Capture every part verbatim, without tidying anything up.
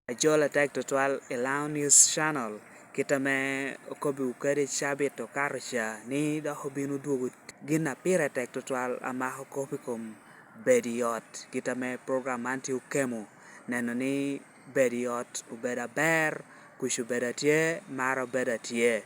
Ajol atek tutwal i Lao News Channel, kit ame okobbiwu kede cabit okato ca, ni dok obino dwogo gin a pire tek tutwal a mako kop i kom bedo i ot, kit ame program man tye okemo, neno ni bedo i ot obedo aber, kuc obedo atye, mar obedo atye.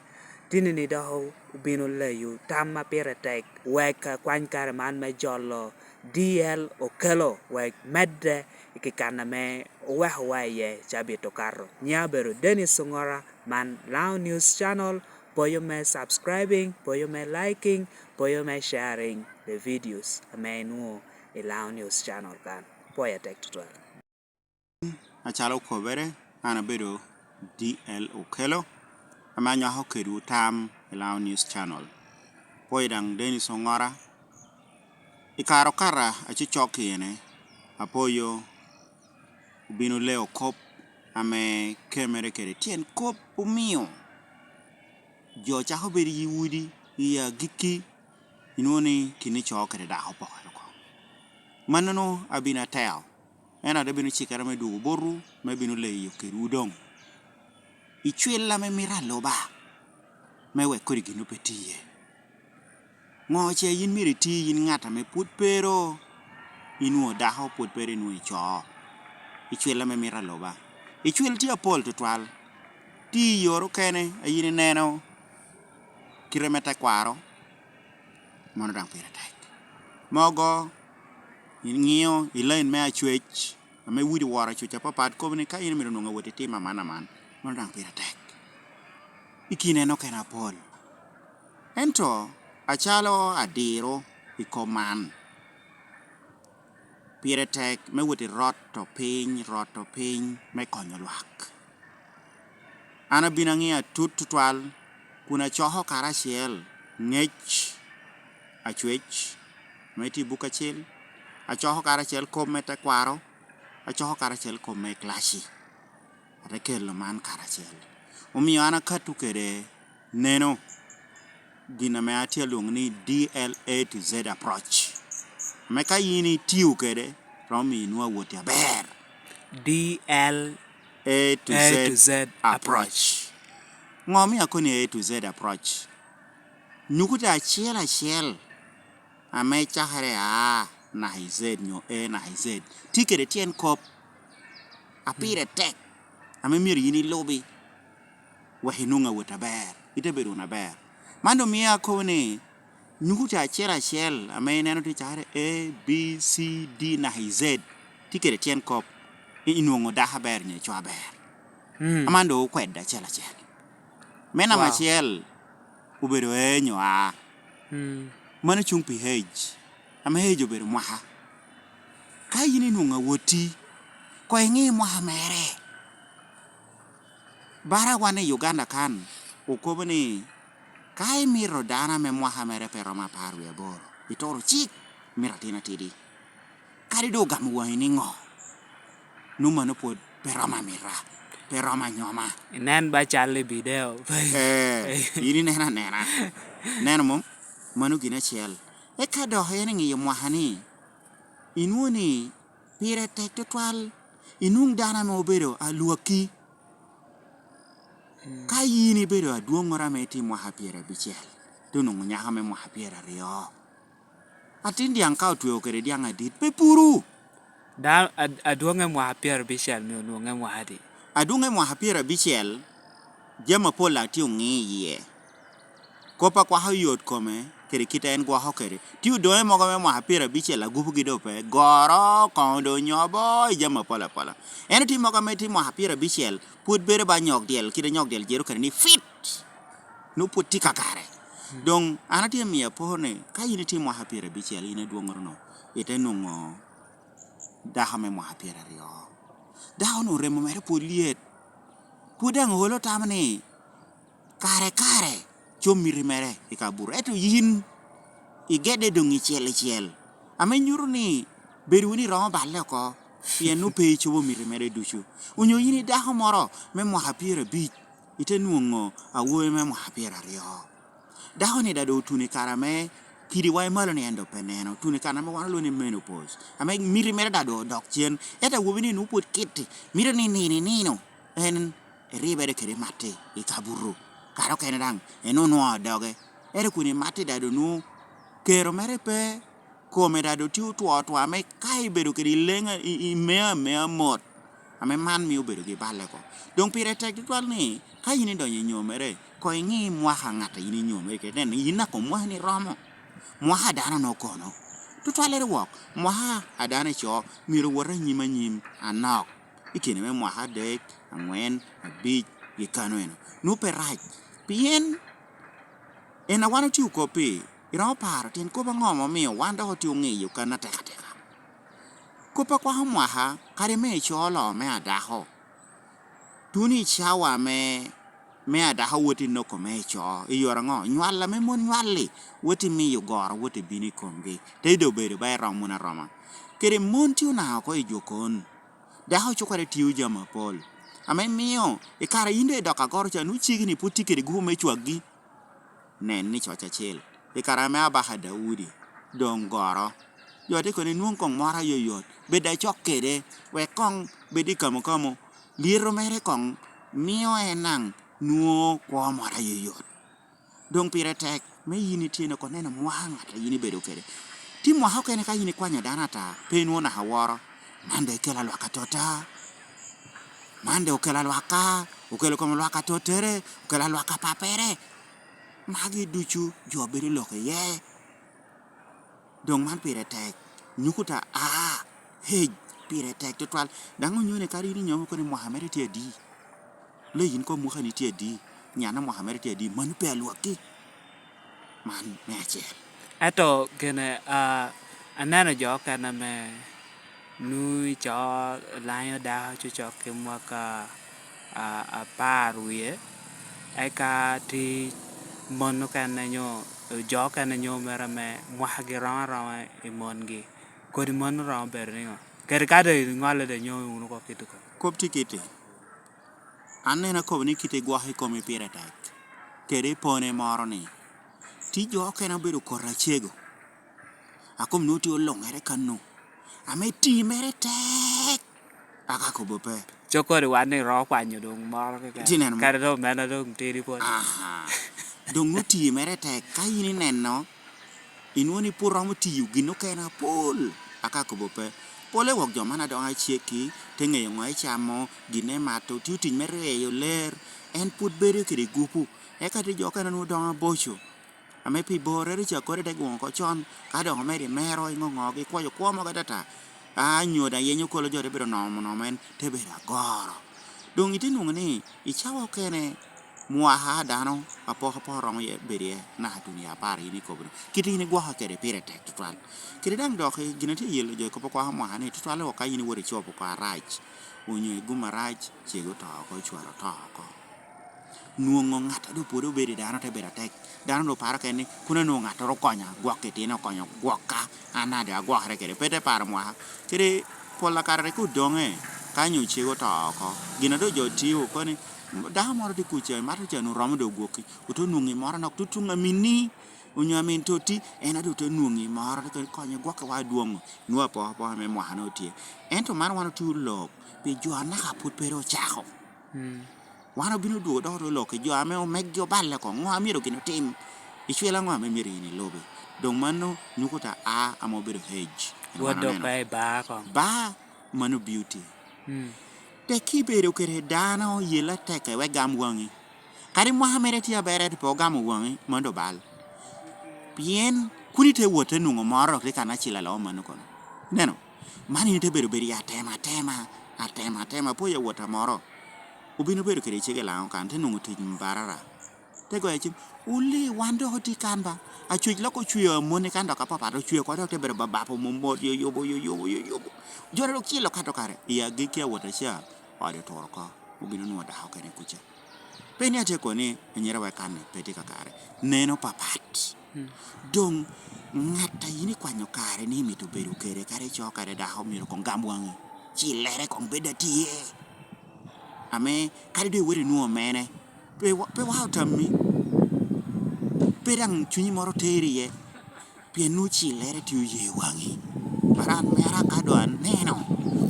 Tinni dok obino leyo tam a pire tek, wek akwany kare man me jolo D L Okello wek medde i kikan ame owekowa iye cabit okato. Nyiŋa obedo Dennis Ongora, man Lao News Channel, poyo me subscribing, poyo me liking, poyo me sharing the videos ame inwoŋo i Lao News Channel kan. Pwoyo atek tutwal. Acalo okobere, an abedo D L Okello, ame anywako kedwu tam i Lao News Channel. Pwoyo daŋ Dennis Ongora. I kare okata acocok ene, apoyo obino leo kop ame kemere kede tyen kop omio jo cako bedo i udi i agikki, inwoŋo ni kit ni co kede dako opokere oko. Mannono abino ateo, ento ate bino cikere me dwogo botwu, me bino leyo kedwu doŋ. Icwil ame mito aluba, me wek kodi gin pe tiye. Ŋo ce yin myero iti, yin ŋat ame pwod pe ru inwoŋo dako, pwod pe ru inwoŋo ico? Icwil ame mito aluba. Icwil tye apol tutwal. Ti i yore okene a yin ineno kite me tekwaro, mano daŋ pire tek. Mogo iŋio i lain me acwec, ame udi woro acuc apapat, kobo ni ka in imito nwoŋo awot itim aman aman, mano daŋ pire tek. I kine en okene apol. Ento acalo adiro i kom man, pire tek me wot i roto piny, roto piny me konyo lwak. An abino aŋio atut tutwal, kun acoko karacel ŋec acwec, ame tye i buk acel, acoko karacel kop me tekwaro, acoko karacel kop me klaci. Ate kelo man karacel. Omio an akatwu kede neno gin ame atye alwoŋo ni D L A to Z approach, ame ka yin itio kede, romo miyo inwoŋo awoti aber. D L A to A to Z Z approach. Approach. Ŋo omio akoni A to Z approach? Nyukuta acel acel ame cakere A naka i Z nyo A naka i Z tye kede tyen kop a pire tek, ame myero yin ilubi wek inwoŋ awot aber, ite bedo wunu aber. Man doŋ mio akobo ni nyukuta acel acel ame ineno tye cakere A, B, C, D naka i Z tye kede tyen kop, i-, inwoŋo dako aber nyo ico aber. Mm. Aman doŋ okwedde acel acel. Me namba Wow. acel obedo A nyo A. Mm. Mano cuŋ pi age, ame age obedo mwaka. Ka yin inwoŋo awoti, koŋ iŋi mwaka mere. Bara wan i Uganda kan, okobo ni ka imito dano ame mwaka mere pe romo apar wie aboro, ituro cik, imito atin atidi. Kadi doŋ ogamo waŋi ni ŋo, nwoŋo mano pwod pe romo amita, pe romo anyoma. Inen ba cal i bideo. Eh, in ineno anena. Neno mom? Mano gin acel. Eka dok en iŋiyo mwaka ni, inwoŋo ni pire tek tutwal inwoŋ dano ame obedo alwaki. Mm. Ka yin ibedo adwoŋŋoro ame itye mwaka pyerabicel, te onwoŋo nyako me mwaka pyeraryo. Atin dyaŋ ka otweo kede dyaŋ adit, pe puru. Da-, ad-, adwoŋe mwaka pyerabicel, myero onwoŋe mwaka adi? Adwoŋe mwaka pyerabicel, jami apol daŋ tye oŋi iye. Kop a kwako yot kome, kede kit a en gwoko kede. Tye odoŋe mogo me mwaka pyerabicel, agupugi doŋ pe. Goro koŋo doŋ nyobo i jami apol apola. En otye mogo ame tye mwaka pyerabicel, pwod bedo ba nyok dyel, kit a nyok dyel jero kede ni fit. Nwoŋo pwod tye kakare. Doŋ an atye miyo apor ni, ka yin itye mwaka pyerabicel, in adwoŋŋoro no, ite nwoŋo dako me mwaka pyeraryo. Dako-nu remo mere pwod lyet. Pwod daŋ olo tamo ni kare kare com miti mere i kabuto. Ento yin igedde doŋ icel icel. Ame nyuto ni bedo wunu iromo balle oko, pien nwoŋo pe icobo miti mere ducu. Onyo yin idako moro me mwaka pyerabic, ite nwoŋo awobi me mwaka pyeraryo. Dako-ni daŋ doŋ otuno i kare ame kidiwa i malo-ni en doŋ pe neno, tuno i kan ame wan olwongo ni menopause, ame miti mere daŋ doŋ odok cen. Ento awobi-ni nwoŋo pwod kitti, mito ni nino i nino en eribere kede matti i kabuto, kare okene daŋ en onwoŋo doge. Ento kun i matti daŋ doŋ nwoŋo kero mere pe, kome daŋ doŋ tye otwo atwa, ame ka ibedo kede i leŋ, i, i mea amea mot, ame man mio obedo gi balle oko. Doŋ pire tek tutwal ni, ka yin idonyo i nyomere, koŋ iŋi mwaka a ŋat a yin inyomere kede, nen ni yin naka mwakani romo. Mwaka a dano-nu kono? Tutwallere wok, mwaka a dano ico myero owot anyim anyim anok, i kine me mwaka adek, aŋwen, abic, i kano eno. Nwoŋo pe rac, pien en a wan otye okop-pi, iromo paro tyen kop aŋo ame omio wan dok otye oŋeyo kan atek ateka? Kop a kwako mwaka, kadi me ico oloo me adako, tuno i cawa ame, me adako wot i noko me ico, i yore aŋo? Nywal ame mon nywal-li wot i miyo goro wot i bino i komgi, te doŋ bedo ba irom wunu aroma. Kede mon tye onaka oko i jokon, dako cukere tio jami apol, ame mio i kare a yin doŋ idok agoro ca, nwoŋo cegini pwod tye kede gupu me cwaggi. Nen ni coc acel, i kare ame abaka Daudi doŋ goro, jo tye kono inwoŋ koŋ moro ayoyot, bed acok kede, wek koŋ bed i kamokamo, lyeto mere koŋ mio en daŋ nwoŋo kwo moro ayoyot. Doŋ pire tek me yin itye oko neno mwaka ŋat a yin ibedo kede. Tye mwaka okene ka yin ikwanyo dano ata, pe inwoŋo naka woro. Man doŋ ekelo alwak atota. Man doŋ okelo alwak ka, okelo kom alwak atottere, okelo alwak apappere. Magi ducu jo bedo lok iye. Doŋ man pire tek. Nyukuta A, hej, pire tek tutwal. Daŋ onyone kadi yin inyomo koni mwaka mere tye adi? Le yin koŋ mwakani tye adi? Nyan a mwaka mere tye adi? Mano pe alwakki. Man me acel. Ento gine, ah, aneno jo okene ame nwoŋo ico lanyo dako cocok ki mwaka, ah, apar wie, eka tye mon okene nyo jo okene nyo mere ame mwakagi rom aroma i mongi. Kodi mano romo bedo niŋo? Kadi ka doŋ iŋolle doŋ inyomo wunu oko kite koko. Kop tye kite. An en akobo ni kite gwok i komi pire tek, kede i pone moro ni, tye jo okene obedo koti acego, a kom nwoŋo tye oluŋere kano, ame tii mere tek, aka kobo pe. Cok kodi wan ni ro kwanyo doŋ moro keken. Itye neno mo? Kadi doŋ meno doŋ tidi pwod. Aha. Doŋ nwoŋo tii mere tek, ka in ineno, inwoŋo ni pwod romo tiyo gin okene apol, aka kobo pe. Pole wok jo man a doŋ acekki, te ŋeyo ŋo icamo, gin imato, tye tic me ryeyo ler, en pwod bedo kede gupu. Eka tye jo okene nwoŋo doŋ aboco, ame pi borrere ca kodi te gwoŋo oko con, ka doŋ omedo imero, iŋo ŋo, gikwoyo kwo mogo atata. A, nyo daŋ yenyo kolo jo te bedo nomo nomo en, te bedo agoro. Doŋ ite nwoŋo ni, i cawa okene, mwaka a dano apok apok romo iye bedo iye, naka tuno i apar yin ikobo ni, kite yin igwoka kede pire tek tutwal. Kede daŋ dok i gin a tye yelo jo i kop akwaka mwaka ni, tutwal wok ka yin iwoto icobo oko arac, onyo igum arac, cegi oto oko, cware oto oko. Nwoŋo ŋat a doŋ pwod obedo i dano te bedo atek. Dano doŋ paro kene ni, "Kun anwoŋo ŋattoro okonya, gwok itino okonyo gwokka, an daŋ doŋ agwokere kede." Pe te paro mwaka. Kede pol a kare rik odoŋe, ka nyo cege oto oko. Gin a doŋ jo tio kono ni, "Dako moro tye kuca, imato ca, nwoŋo romo doŋ gwokki." Ote nwoŋo i moro nok tutuŋ amini, onyo amin totti, en a doŋ te nwoŋo i moro, te konyo gwokkewa adwoŋ. Nwoŋo apokapoka me mwaka nwoŋo tye. Ento man wan otye olok, pi jo anaka pwod pe ru ocako. Mm. Wan obino dwogo dok ote lok i jo ame omeggi oballe oko, ŋo a myero gin otim? Icwelo ŋo ame myero yin ilubi? Doŋ mano nyukuta A ame obedo age. Wot dok ka i bar oko. Bar, mano beauty. Mm. Tek ibedo kede dano yel atek wek gam waŋi. Kadi mwaka mere tye aber, ento pe ogamo waŋi, mano doŋ bal. Pien kun ite wot te nwoŋo moro dok tye kan acel aloo mano kono. Ineno? Man in ite bedo bedo i atema atema, atema atema, po ya wot amoro. Obino bedo kede cege laŋo kan, te nwoŋo tic mbarara. Te goyo cim, "Uli, wan dok otye kan ba." Acwec lok ocweo amoni kan dok apapat, ocweo oko dok te bedo babap, omomot, yoyobo, yoyobo, yoyobo. Jone dok cilo kato kare. I agikki awot aca, ode oturo oko. Obino nwoŋo dako kene kuca. Pe ni atye kono ni anyira wek kan-ni pe tye kakare. Neno papat. Mm. Doŋ ŋat a yin ikwanyo kare ni imito bedo kede, kadi ico kadi dako, myero koŋ gam waŋi, cillere koŋ bed atye. Ame kadi doŋ iwot inwoŋo mene, pe wa-, pe wa otammi. Pe daŋ cunyi moro teri iye. Pien nu cillere tye oye waŋi. Aran mera ka doŋ aneno,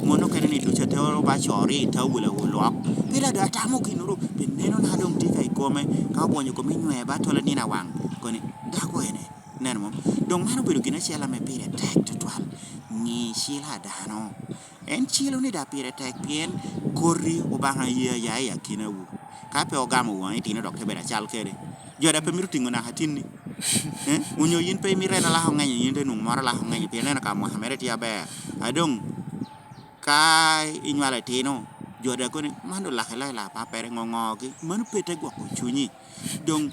mono kene ni ducu atero ba cori i ta wula wulok. Pila doŋ atamo ginnoro, pien neno na doŋ tye ka i kome, ka obwonyo kome nywee ba tole nino awaŋ, koni, "Dako ene." Neno mo? Doŋ man obedo gin acel ame pire tek tutwal. Ŋi cil a dano. En cilo ni daŋ pire tek pien koti Obaŋa ye aya i akinawu. Ka pe ogamo waŋi, itino dok te bedo acal kede. Jo daŋ pe mito tiŋo naka tinni. Eh? Onyo yin pe imito en alako ŋenyo, yin te nwoŋo moro alako ŋenyo, pien en ka mwaka mere tye aber. A doŋ ka inywalo itino, jo daŋ koni, "Man doŋ lake loyo laa pappere, ŋo ŋogi?" Mano pe te gwoko cunyi. Doŋ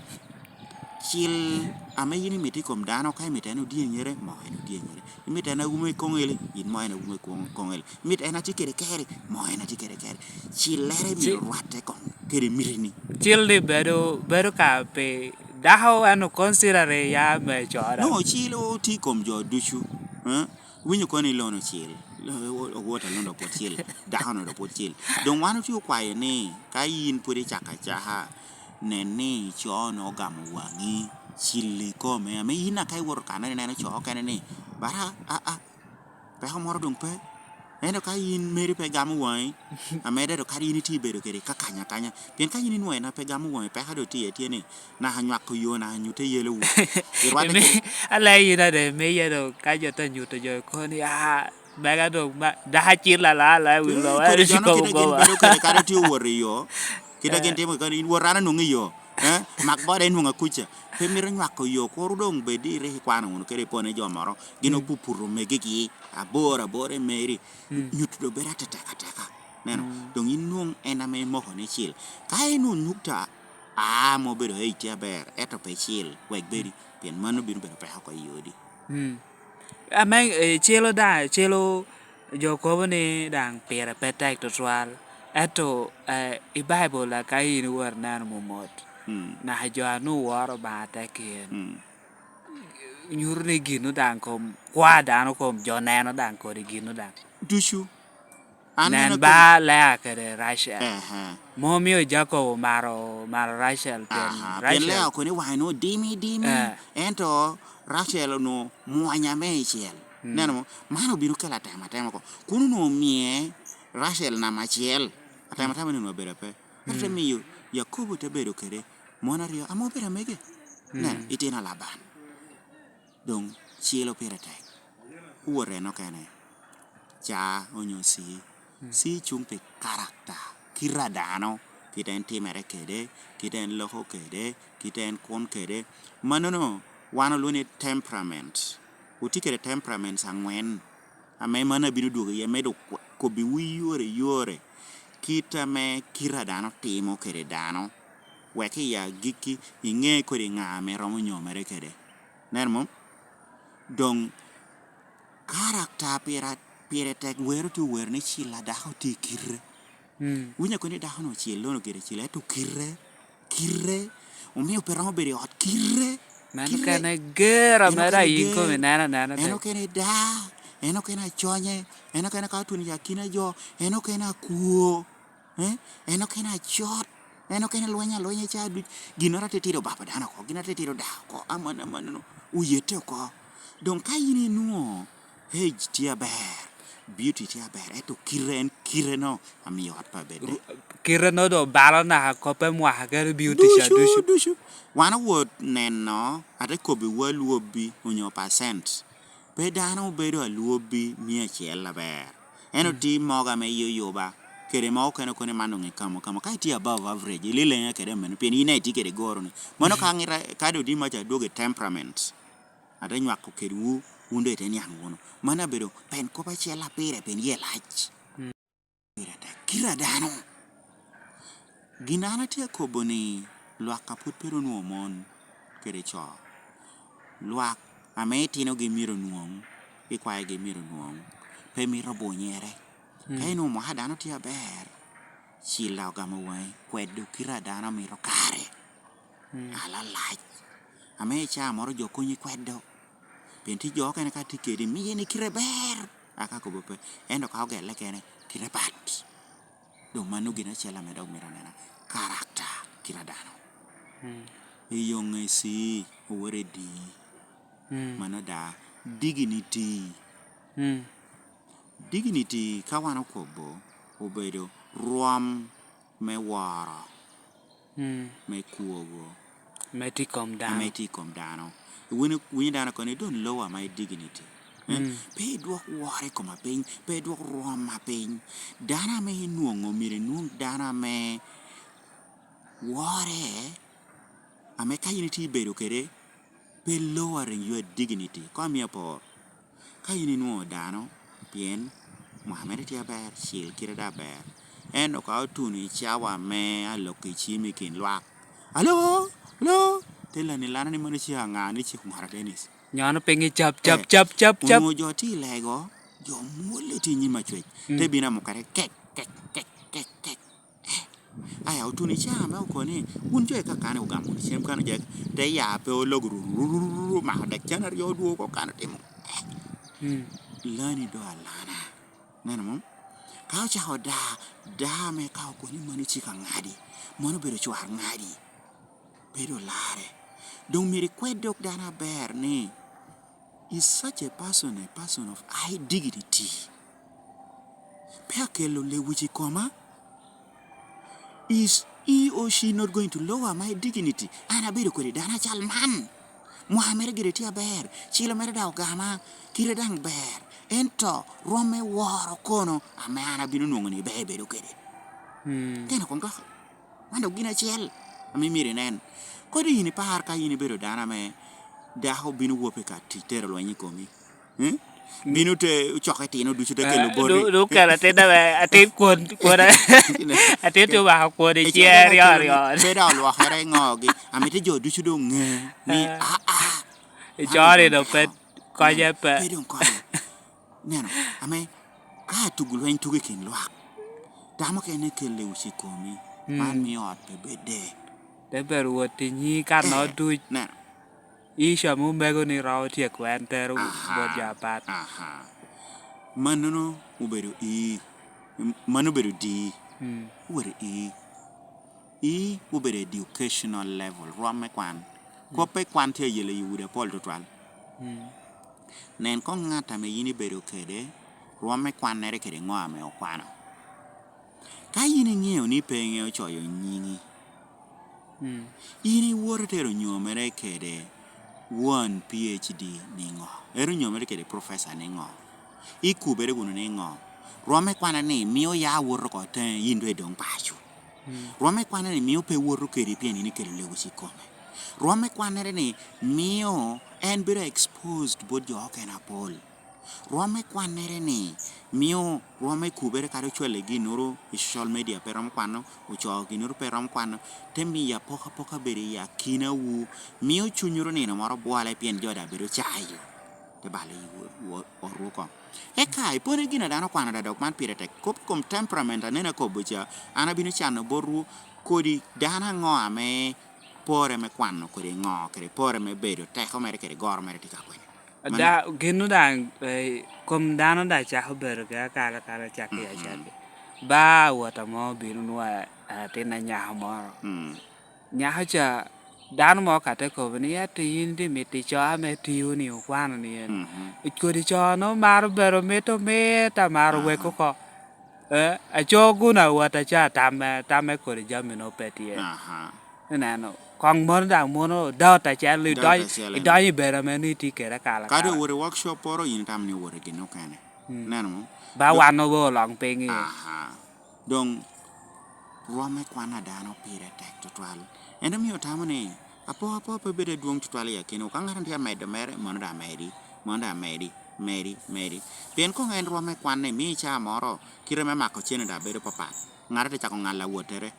cil ame yin imito i kom dano, ka imito en odyenyere, mo en odyenyere. Imito en awumo i koŋeli, yin mo en awumo i koŋ-, koŋeli. Imito en atye kede keri, mo en atye kede keri. Cillere myero rwatte koŋ kede mitini. Cil-li bedo, bedo ka pi dako, en o consider ya me cora. No, cil otye i kom jo ducu. Eh? Winyo kono ilono cil. Lo-, o-, owot alono dok pwod cil. Dako-nu dok pwod cil. Doŋ wan otye okwayo ni, ka yin pwod icako acaka, nen ni co-nu ogamo waŋi, cil i kome. Ame yin aka iwoto kanno, ineno co okene ni, bara, a, a, peko moro doŋ pe. Ento ka yin meri pe gamo waŋi, amedde dok kadi yin itye ibedo kede ka kanya kanya. Pien ka yin inwoŋo en a pe gamo waŋi, peko doŋ tye, tye ni, naka nywako yo, naka nyutte yelowu. Irwatte kede ala yin ade, me yen doŋ ka jo te nyuto jo koni, "Ah, mega doŋ, ma, dako acil ala, ala, wi lowa." Eh, kodi jo-nu kite gin bedo kede kadi tye owot i yo. Kite gin timo kede, "In wot, an anwoŋi i yo." Eh, mak boda, inwoŋa kuca. Pe mito nywako yo, kuru doŋ bed ni rik ikwano wunu kede ipone jo moro. Gin opuputo megigi, abor, abor i meri. Nyuto doŋ bedo ateteka ateka. Neno, doŋ in nwoŋ en ame imoko ni cil. Ka inwoŋo nyuto a, a, ame obedo, "Ei, tye aber," ento pe cil, wek bedi, pien mano bino bedo peko oko i odi. Ame, eh, celo daŋ, celo jo kobo ni daŋ pire pe tek tutwal. Ento, eh, i Baibul daŋ ka in iwot ineno momot, naka jo a nwoŋo woro Obaŋa tek i en. Nyuto ni gin-nu daŋ kom kwa dano, kom jo neno daŋ kodi gin-nu daŋ. Ducu. An nen ba Lea kede Racel. Aha. Mo omio Jacob omaro, omaro Racel, pien Aha, pien Racel Lea okoni waŋe nwoŋo dimi, dimi. Eh. Ento Racel onwoŋo mwanya meicel. Neno mo? Man obino kelo atema atema oko. Kun onwoŋo omie Racel namba acel. Atema atema ni onwoŋo abedo ape. Ento te miyo Yakobo te bedo kede mon aryo ame obedo amege. Neno, itino a Laban. Doŋ cilo pire tek. Owot en okene. Ca onyo ci. Ci cuŋ pi karakta, kite a dano, kite en timere kede, kite en loko kede, kite en kun kede. Mannono wan olwongo ni temperament. Otye kede temperaments aŋwen, ame mano abino dwogo iye, medo kwa-, kobbiwu i yore i yore, kit ame kite a dano timo kede dano, wek i agikki iŋe kodi ŋa ame romo nyomere kede. Neno mo? Doŋ karakta pira-, pire tek, wero tye owero ni cil a dako tye i kite. Winyo kono ni dako-nu ocil, lono gire cil, ento kite, kite, omio pe romo bedo i ot, kite, meno kite. Kene ger ame daŋ in komi neno anena tek. En okene da, en okene aconye, en okene ka otun i akina jo, en okene akwo. Eh? En okene acot, en okene lweny alwenya ca duc. Ginnoro atitidi obabo dano oko, gin atitidi odako oko, aman, amannono, oyette oko. Doŋ ka in inwoŋo age tye aber, beauty tye aber, ento kite en kite-no amio ot pe abedde. Kite-no doŋ balo naka kop me mwaka kede beauty ca ducu. Ducu, ducu. Wan owot neno, ate kobbiwu alwobbi onyo percent. Pe dano obedo alwobbi mia acel aber. En oti mogo ame yie oyuba, kede mogo okene okene man doŋ ikamo kamo. Ka itye above average, ililenya kede meno, pien in daŋ itye kede goro-ni. Mano ka ŋit a-, ka doŋ odi maca adwogo i temperament, ate nywako kedwu, wun doŋ ite niaŋ wunu. Mano abedo pen kop acel a pire, pien yie lac. Pire tek. Kite a dano. Gin an atye akobo ni lwak a pwod pe ru nwoŋo mon kede co, lwak ame itinogi myero onwoŋ, ikwayogi myero onwoŋ, pe mito bunyere. Ka inwoŋo mwaka dano tye aber, cil daŋ ogamo waŋi, kwedo kite a dano mito kare. Alalac. Ame i caa moro jo konyi kwedo. Pien tye jo okene ka tye kedi, miye ni kite ber, aka kobo pe. Ento ka ogelle kene, kite bat. Doŋ mano gin acel ame dok mito anena, karakta, kite a dano. I yo ŋe ci, owere di. Mm. Mano ada, dignity. Mm. Dignity, ka wan okobo, obedo rwom me woro, mm, me kwogo, me tye i kom dano. Ame tye i kom dano. Wun iwinyo dano kono, "You don't lower my dignity." Eh? Mm. Pe idwok woro i koma piny, pe idwok rwoma piny. Dano ame inwongo, myero inwong dano ame wore, ame ka in itye ibedo kede, pe lowering your dignity. Kono miyo apor. Ka in inwoŋo dano, pien mwaka mere tye aber, cil kite daŋ aber. Ento ka otuno i cawa me alok i cim i kin lwak, "Alo, alo," te lani lana ni, "Mano cik aŋa ni cik Mwara Dennis?" Nyono pinye cap, cap, eh, cap, cap, cap. Onwoŋo jo tye i lego, jo mwolo tye i nyim acwec. Mm. Te bino amukere kek, kek, kek, kek, kek. Aya, otuno i caa ame okobo ni, "Wun jo ikakane wugamo wunu cem kan ojek," te ya pe ologo ru, ru, ru, ru, ru, mako dek can aryo odwogo oko kan otimo. Mm. Lani do alana. Neno mo? Ka ocako da, da me ka okobo ni mano cik aŋadi, mano obedo cwar ŋadi, bedo larre. Doŋ myero ikwed dog dano aber ni, "Is such a person a person of high dignity?" Pe akelo lewic i koma. Is he or she not going to lower my dignity? An abedo kede dano acal man. Mwaka mere gire tye aber, cilo mere daŋ ogama, kite daŋ ber. Ento rwom me woro kono ame an abino nwoŋo ni ber bedo kede. Hmm. Teno koŋ kaka. Mano gin acel ame myero inen. Kodi yin ipar ka yin ibedo dano ame dako bino wope ka tic tero lweny i komi. Hmm? Bino te coke tino ducu te kelo, eh, boti. Du-, du kelo atin ame, atin kwon, kwon, atin tye omako kwon i ciŋe aryo aryo. Pe daŋ olwokere ŋogi. Amito jo ducu doŋ ŋe ni, eh, aa, aa. Icoro ni doŋ pe konye pe. Pe doŋ konye. Neno, ame ka atugo lweny tugo i kin lwak, tam okene kelle uci i komi, mm, man mio ot pe bedde. Te bedo wot i nyi kan, eh, ot duc. Neno. Ica ame omego ni romo tyeko en tero, aha, bot jo apat. Aha. Mannono obedo i, mano obedo di. Mm. Obedo i. I obedo educational level, rwom me kwan. Mm. Kop me kwan tye ayelo i udi apol tutwal. Mm. Nen koŋ ŋat ame yin ibedo kede, rwom me kwannere kede ŋo ame okwano. Ka yin iŋeo ni pe iŋeo coyo nyiŋi, mm, in iwoto itero nyomere kede won P H D niŋo? Ero nyomere kede professor niŋo? Ikubere wunu niŋo? Rwom me kwanne ni mio ya woto oko teŋe, yin doŋ idoŋ paco. Mm. Rwom me kwanne ni mio pe woto kedi pien in ikelo lewic i kome. Rwom me kwannere ni mio en bedo exposed bot jo okene apol. Rwom me kwannere ni mio rwom me kubere kadi ocwale ginnoro i social media pe romo kwano, ocoo ginnoro pe romo kwano, te miyo apokapoka bedo i akinawu, mio cunywu nino moro bwole pien jo daŋ bedo cayo. Te balo i wo-, wo-, otwu oko. Eka ipone gin a dano okwano daŋ dok man pire tek. Kop i kom temperament aneno akobo ca, an abino cano botwu kodi dano aŋo ame pore me kwano kodi ŋo kede pore me bedo teko mere kede goro mere tye ka kwene. Man da-, gin-nu daŋ, eh, kom dano daŋ cako bedo kede akalakala cakki, mhm, acakki. Ba awot amo obino nwoŋo atin anyaka moro. Mm. Nyako ca, dano mo ka te kobo ni, "Ati yin di mito ico ame tio-ni okwano ni en." Mhm. Kodi co-nu maro bedo mito mit, amaro, aha, wek oko. Eh, aco guno awot aca tamme, tamme kodi jami-nu pe tye. Aha. Ineno, koŋ mono daŋ mono dot acel, idonyo, dot acel en, idonyo i bedo ame nongo itye kede akalakala. Kadi owot i workshop-poro, in itamo ni owoto i gin okene. Mm. Ineno mo? Ba wan obo oloŋ piny i. Aha. Doŋ rwom me kwan a dano pire tek tutwal. En omio otamo ni, apokapoka pe bedo adwoŋ tutwal i akinawu. Ka ŋat tye amedo mere, mano daŋ amedi, mano daŋ amedi, medi, medi. Pien koŋ en rwom me kwanne, mio i caa moro, kite me mako cene daŋ bedo papat. Ŋat tye cako ŋalo awottere.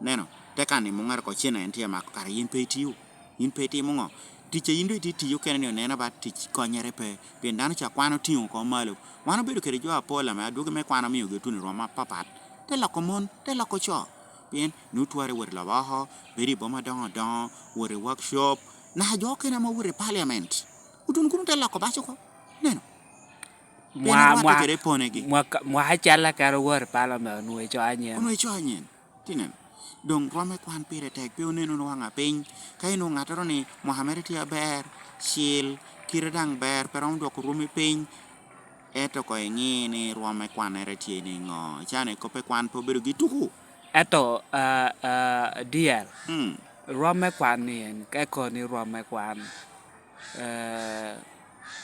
Neno, te kan ni muŋ ŋat oko cene en tye amako, kara yin pe itio. Yin pe itimo ŋo? Tic a yin doŋ itye tiyo kene-ni oneno ba tic konnyere pe, pien dano ca kwano tiŋo oko malo. Wan obedo kede jo apol ame adwogi me kwan omiogi otuno i rwom apapat, te loko mon, te loko co. Pien nwoŋo twara wot i lobo oko, bedo i boma adoŋo adoŋo, wot i workshop, naka jo okene ame owoto i parliament, otuno kuno te loko bac oko. Neno. Pien mwa-, arwatte mwa-, kede ponegi. Mwaka, mwaka acel akero wot i parliament onwoŋo ico anyen. Onwoŋo ico anyen. Tye neno. Doŋ rwom me kwan pire tek, pe oneno wunu waŋ apiny. Ka inwoŋo ŋattoro ni mwaka mere tye aber, cil, kite daŋ ber, pe romo dwoko rwomi piny, ento koŋ iŋi ni rwom me kwannere tye niŋo. Can i kop me kwan pe obedo gi tuku. Ento, ah, ah, D L, Hmm. Rwom me kwan ni en, ka ikoni rwom me kwan, eh,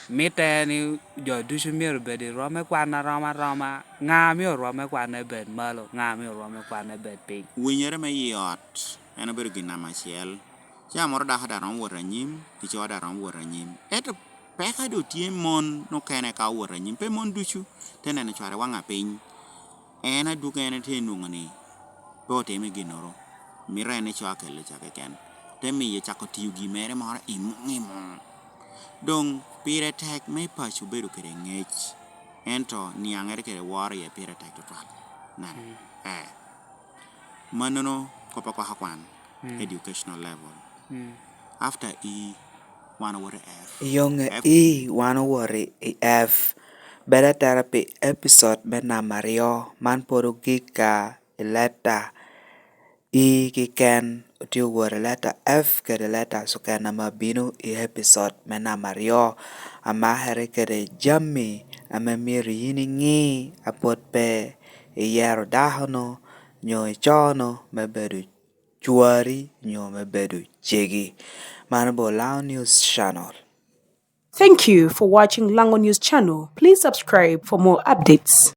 mitte ni jo ducu myero obed i rwom me kwan arom aroma. Ŋa amio rwom me kwanne bed malo? Ŋa amio rwom me kwanne bed piny? Winyere me i ot en obedo gin namba acel. Ca moro dako daŋ romo wot anyim, dico daŋ romo wot anyim. Ento peka doŋ tye mon okene ka owot anyim, pe mon ducu. Te neno cware waŋ apiny. En adwogo en tye nwoŋo ni pe otimo ginnoro. Mito en ni co akelo ca keken. Te miye cako tiyo gi mere moro i muŋ i muŋ. Doŋ pire tek me paco bedo kede ŋec, ento niaŋere kede woro iye pire tek tutwal. Neno? Mm. Eh. Mannono kop akwaka kwan, Mm. educational level. Mm. After E, wan owoto i F. Yoŋe F. E, wan owoto i F. Bed atera pi episode me namba aryo, man pwod ogikka i leta E keken, otye owot i leta F kede leta keken ame abino i episode me namba aryo. Amakere kede jami ame myero yin iŋi a pwod pe iyero dako-nu nyo ico-nu me bedo cwari nyo me bedo cegi. Mano bo Lango News Channel. Thank you for watching Lango News Channel. Please subscribe for more updates.